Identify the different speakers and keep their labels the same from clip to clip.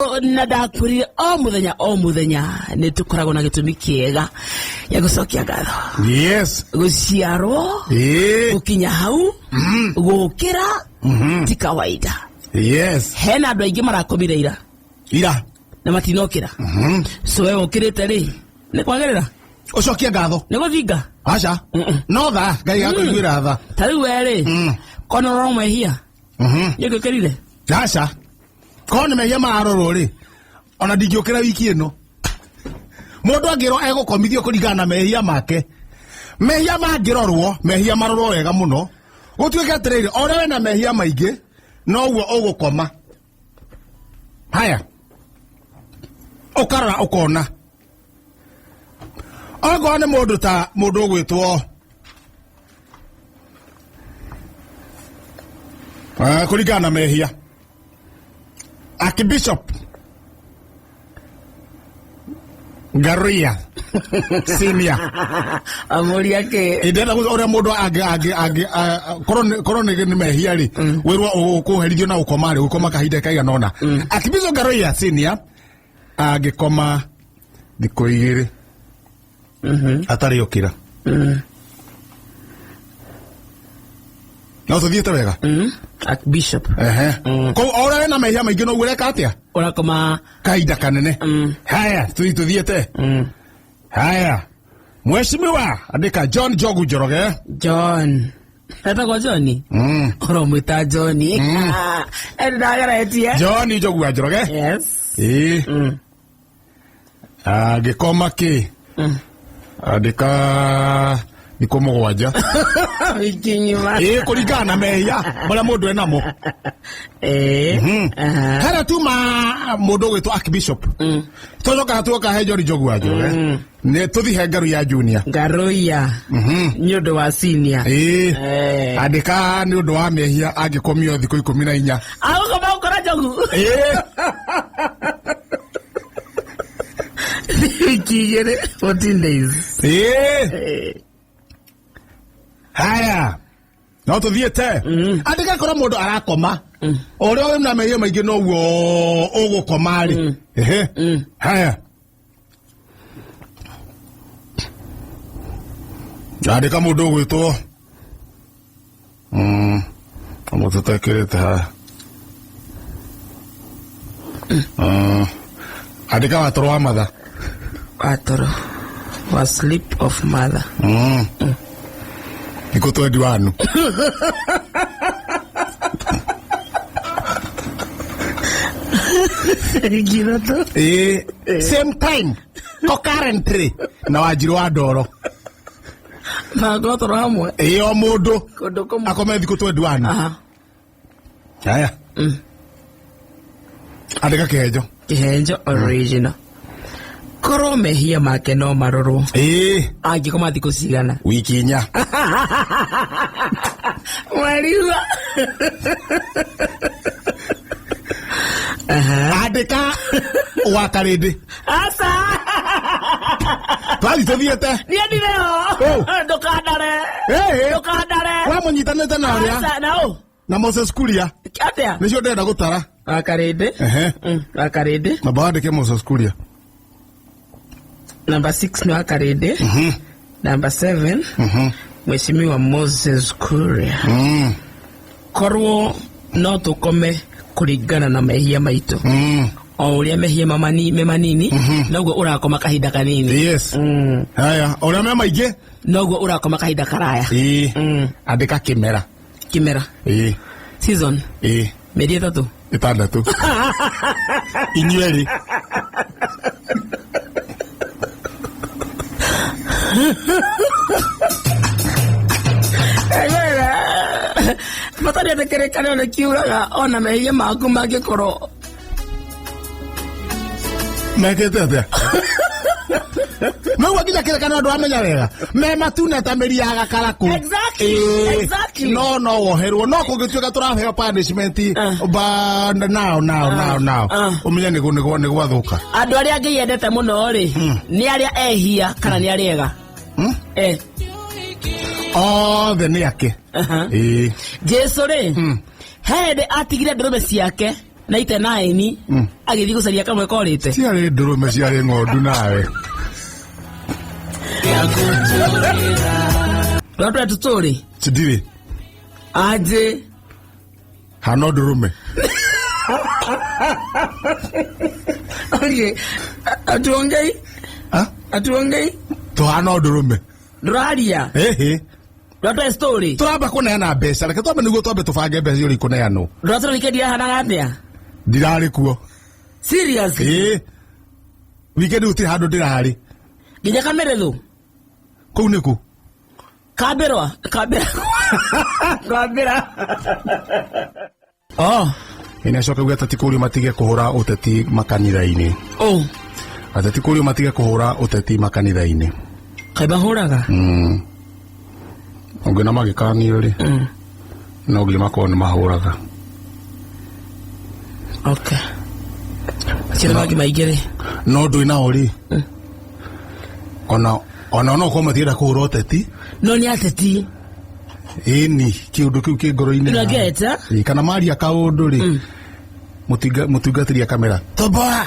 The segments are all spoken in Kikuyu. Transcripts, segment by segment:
Speaker 1: Na ndakwĩrire o mũthenya o mũthenya nĩ tũkoragwo na gĩtũmi kĩega gĩa gũcokia ngatho. Gũciarwo, gũkinya hau, gũkĩra ti kawaida. Hena andũ aingĩ marakomire ira
Speaker 2: Ira.
Speaker 1: Na matinokĩra. So we ũkĩrĩte rĩ, nĩ kwagĩrĩra
Speaker 2: Ũcokie ngatho.
Speaker 1: Nĩ gũthinga.
Speaker 2: Aca. No tha, Ngai gakũiguĩra tha.
Speaker 1: Ta rĩu we rĩ, kona ũrora mehia nĩ ũngĩũkĩrire?
Speaker 2: Aca. Korwo nĩ mehia mararorwo rĩ, ona ndingĩũkĩra wiki ĩno. Mũndũ angĩrwo egũkomithio kũringana na mehia make. Mehia mangĩrorwo, mehia marorwo wega mũno. Gũtuĩke atĩrĩrĩ, o ũrĩa wĩna mehia maingĩ, noguo ũgũkoma. Haya. Ũkarora ũkona. Okorwo nĩ mũndũ ta mũndũ ũgwĩtwo kũringana na mehia, Archbishop Ngaruiya Senior.
Speaker 1: Amũria kĩ?
Speaker 2: Ndĩrenda ũrĩa mũndũ angĩ angĩ angĩ korwo nĩ mehia rĩ, wĩrwo ũkũherithio na gũkoma rĩ, gũkoma kahinda kaigana ũna. Archbishop Ngaruiya Senior angĩkoma thikũ 2 atarĩ ũkĩra. No tũthiĩte wega?
Speaker 1: Archbishop.
Speaker 2: Ehe. Koguo o ũrĩa wĩna mehia maingĩ, noguo ũreka atĩa?
Speaker 1: Ũrakoma.
Speaker 2: Kahinda kanene. Haya, tũthiĩte. Haya, mheshimiwa, andĩka John Njogu Njoroge.
Speaker 1: John etagwo John? Ũromwĩta John ndageretie.
Speaker 2: John Njogu wa Njoroge. Ĩĩ. Angĩkoma kĩ, andĩka thikũ 7.
Speaker 1: Wiki ng'ima.
Speaker 2: Ĩĩ, kũringana na mehia marĩa mũndũ enamo. Hena tuma mũndũ ũgwĩtwo Archbishop, tũcoka tuoka he John Njogu wa Njoroge, nĩ tũthi he Ngaruiya Junior.
Speaker 1: Ngaruiya nĩ ũndũ wa senior.
Speaker 2: Ĩĩ. Andĩka nĩ ũndũ wa mehia angĩkomio thikũ 14.
Speaker 1: Agũkoma gũkora Njogu.
Speaker 2: Ĩĩ.
Speaker 1: Wiki 2, 14 days.
Speaker 2: Ĩĩ. Haya, no tũthiĩte. Andĩka korwo mũndũ arakoma, o ũrĩa wĩna mehia maingĩ noguo ũgũkoma rĩ. Ehe. Haya, andĩka mũndũ ũgwĩtwo mũtũtekĩrĩte haha. Andĩka watoro wa matha.
Speaker 1: Watoro wa sleep of mother.
Speaker 2: Thikũ 21.
Speaker 1: Wiki 3.
Speaker 2: Ĩĩ, same time concurrently na Wanjirũ wa Ndoro.
Speaker 1: Mangorwo toro hamwe.
Speaker 2: Ĩĩ, o mũndũ
Speaker 1: kũndũ kũmwe.
Speaker 2: Akome thikũ 21. Haya, andĩka kĩhenjo.
Speaker 1: Kĩhenjo original, korwo mehia make no marorwo, angĩkoma thikũ cigana?
Speaker 2: Wiki 4.
Speaker 1: Mwarigua.
Speaker 2: Andĩka wa Karĩndĩ.
Speaker 1: Aca.
Speaker 2: Twathi tũthiĩte.
Speaker 1: Niĩ ndirĩ ho.
Speaker 2: Oh.
Speaker 1: Ndũkandare. Ndũkandare.
Speaker 2: Wamũnyitanĩte na ũrĩa?
Speaker 1: Aca, na ũ?
Speaker 2: Na Moses Kuria.
Speaker 1: Atĩa?
Speaker 2: Nĩcio ndĩrenda gũtara.
Speaker 1: Wa Karĩndĩ.
Speaker 2: Ehe.
Speaker 1: Wa Karĩndĩ.
Speaker 2: Namba wandĩke Moses Kuria.
Speaker 1: Namba 6 nĩ wa Karĩndĩ. Namba 7, Mheshimiwa Moses Kuria. Korwo no tũkome kũringana na mehia maitũ, o ũrĩa mehia me manini, noguo ũrakoma kahinda kanini.
Speaker 2: Haya, ũrĩa me maingĩ,
Speaker 1: noguo ũrakoma kahinda karaya.
Speaker 2: Ĩĩ. Andĩka kĩmera.
Speaker 1: Kĩmera.
Speaker 2: Ĩĩ.
Speaker 1: Season.
Speaker 2: Ĩĩ.
Speaker 1: Mĩeri 3.
Speaker 2: 6 inyuerĩ.
Speaker 1: Bata nĩ atĩ kĩrĩkanĩro nĩ kiugaga ona mehia maku mangĩkorwo
Speaker 2: Mekĩte atĩa, noguo nginya kĩrĩkanĩro andũ amenya wega me matune ta mĩri ya gakarakũ. No woherwo, no kũngĩtuĩka tũraheo punishment ba now now now now, ũmenye nĩguo nĩ gwathũka.
Speaker 1: Andũ arĩa Ngai endete mũno rĩ, nĩ arĩa ehia kana nĩ arĩa ega?
Speaker 2: Othe nĩ ake. Ĩĩ.
Speaker 1: Jesu rĩ, he hĩndĩ atigire ndũrũme ciake. 99 agĩthiĩ gũcaria kamwe korĩte.
Speaker 2: Ciarĩ ndũrũme, ciarĩ ng'ondu nawe.
Speaker 1: Rwatwa tũtũrĩ.
Speaker 2: Ndirĩ.
Speaker 1: Anjĩ.
Speaker 2: Hana ndũrũme.
Speaker 1: Okay. Atuongei.
Speaker 2: Ah?
Speaker 1: Atuongei.
Speaker 2: Tũhana ndũrũme.
Speaker 1: Ndũraria.
Speaker 2: Ĩhĩ.
Speaker 1: Rwatwa story.
Speaker 2: Tũramba kũneana mbeca, reke twambe nĩguo twambe tũbange mbeca iria ikũneanwo.
Speaker 1: Rwatwa weekend yahanaga atĩa?
Speaker 2: Ndirarĩ kuo.
Speaker 1: Seriously?
Speaker 2: Ĩĩ. Weekend gũtirĩ handũ ndĩrarĩ.
Speaker 1: Nginya kamerethũ.
Speaker 2: Kũu nĩkũ?
Speaker 1: Kambĩrwa. Kambĩra. Kambĩra. Oh.
Speaker 2: Ĩnacoka kuga ateti kũrio matige kũhũra ũteti makanitha-inĩ.
Speaker 1: Oh.
Speaker 2: Ateti kũrio matige kũhũra ũteti makanitha-inĩ.
Speaker 1: Kaĩ mahũraga?
Speaker 2: Ũngĩona magĩkanio rĩ, no nginya makorwo nĩ mahũraga.
Speaker 1: Okay. Macio nĩ mangĩ maingĩ rĩ.
Speaker 2: No ndũĩ nao rĩ, ona ona no korwo matienda kũhũra ũteti.
Speaker 1: No nĩ ateti.
Speaker 2: Ĩni, kĩũndũ kĩu kĩ ngoro-inĩ.
Speaker 1: Nĩngeta?
Speaker 2: Ĩ, kana maria kaũndũ rĩ, mũtungatĩri a kamera toboa.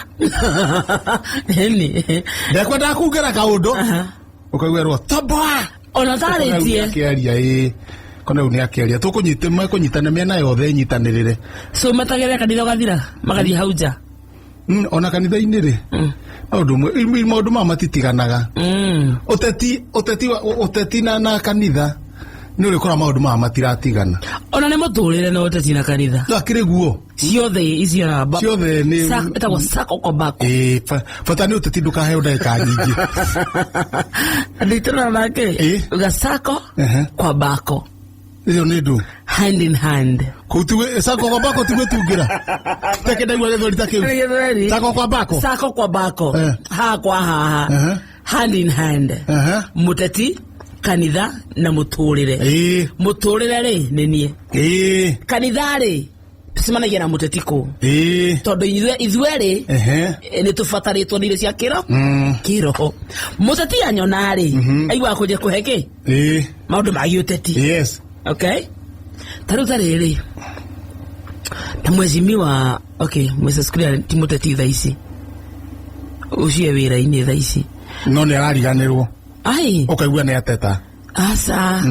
Speaker 1: Ĩni.
Speaker 2: Ndekwendaga kungĩra kaũndũ, ũkaigua toboa.
Speaker 1: Ona ũtarĩtie.
Speaker 2: Akĩaria, ĩ, kona rĩu nĩ akĩaria, tũkũnyita mekũnyitana mĩena yothe ĩnyitanĩrĩre.
Speaker 1: So matagĩrĩra kanitha ũgathira magathiĩ hau nja.
Speaker 2: Ona kanitha-inĩ rĩ, maũndũ maũndũ maya matitiganaga. Ũteti ũteti ũteti na kanitha nĩ ũrĩkora maũndũ maya matiratigana.
Speaker 1: Ona nĩ mũtũrĩre na ũteti na kanitha.
Speaker 2: No akĩrĩ guo.
Speaker 1: Ciothe icio namba.
Speaker 2: Ciothe nĩ
Speaker 1: ĩtagwo sako kwa bako.
Speaker 2: Ĩ, bata nĩ ũteti ndũkaheo ndagĩka nyingĩ.
Speaker 1: Nditũra nake. Uga sako kwa bako.
Speaker 2: Ĩyo nĩ ndũ.
Speaker 1: Hand in hand.
Speaker 2: Kũu ti sako kwa bako ti gwĩtungĩra. Teke ndaigua gĩthweri ta kĩu.
Speaker 1: Gĩthweri.
Speaker 2: Sako kwa bako.
Speaker 1: Sako kwa bako. Ha kwa haha. Hand in hand. Mũteti, kanitha na mũtũrĩre. Mũtũrĩre rĩ nĩ niĩ. Kanitha rĩ tũcemanagia na mũteti kũ? Tondũ ithuĩ rĩ nĩ tũbatarĩtwo nĩ irio cia kĩroho. Mũteti anyona rĩ aiguaga kũnjia kũhe kĩ? Maũndũ ma gĩũteti.
Speaker 2: Yes.
Speaker 1: Okay. Ta rĩu ta rĩrĩ ta mheshimiwa, okay, Moses Kuria ti mũteti thaa ici, ũcio e wĩra-inĩ thaa ici.
Speaker 2: No nĩ arariganĩrwo.
Speaker 1: Ai.
Speaker 2: Ũkaigua nĩ ateta.
Speaker 1: Aca.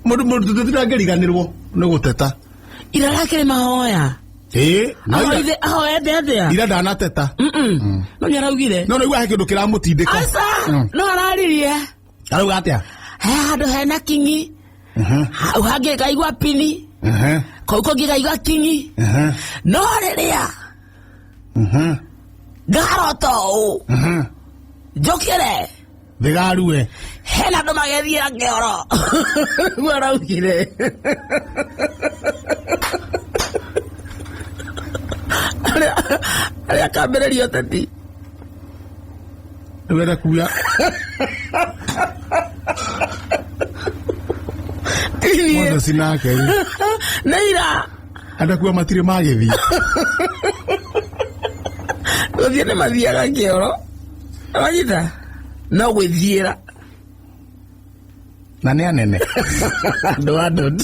Speaker 2: Mũndũ mũteti ndangĩriganĩrwo nĩ gũteta.
Speaker 1: Ira rakĩrĩ mahoya.
Speaker 2: Ĩ, no ira.
Speaker 1: Ahoete atĩa?
Speaker 2: Ira ndanateta.
Speaker 1: No nĩ araugire.
Speaker 2: No nĩaigua he kĩndũ kĩramũtindĩka.
Speaker 1: Aca. No araririe.
Speaker 2: Arauga atĩa?
Speaker 1: He handũ hena kingi. Hau hangĩ ngaigua pini. Kau kũngĩ ngaigua kingi. No rĩrĩa ngarota ũũ njũkĩre
Speaker 2: Thigarue.
Speaker 1: Hena andũ magethiĩra kĩoro. Nĩguo araugire. Arĩa akambĩrĩria ũteti.
Speaker 2: Rĩu enda kuya. Mothe nake rĩ.
Speaker 1: Nĩ ira.
Speaker 2: Andũ kuya matirĩ magĩthiĩ.
Speaker 1: Gũthiĩ nĩ mathiaga kĩoro. Wanyita? No gwĩthiĩra.
Speaker 2: Na nĩ anene.
Speaker 1: Andũ adult.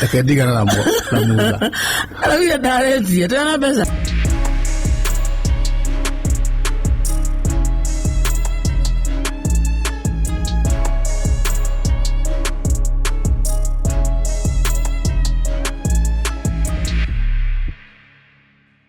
Speaker 2: Reke ndigane na mutha.
Speaker 1: Araugire ndarĩtie, tena mbeca.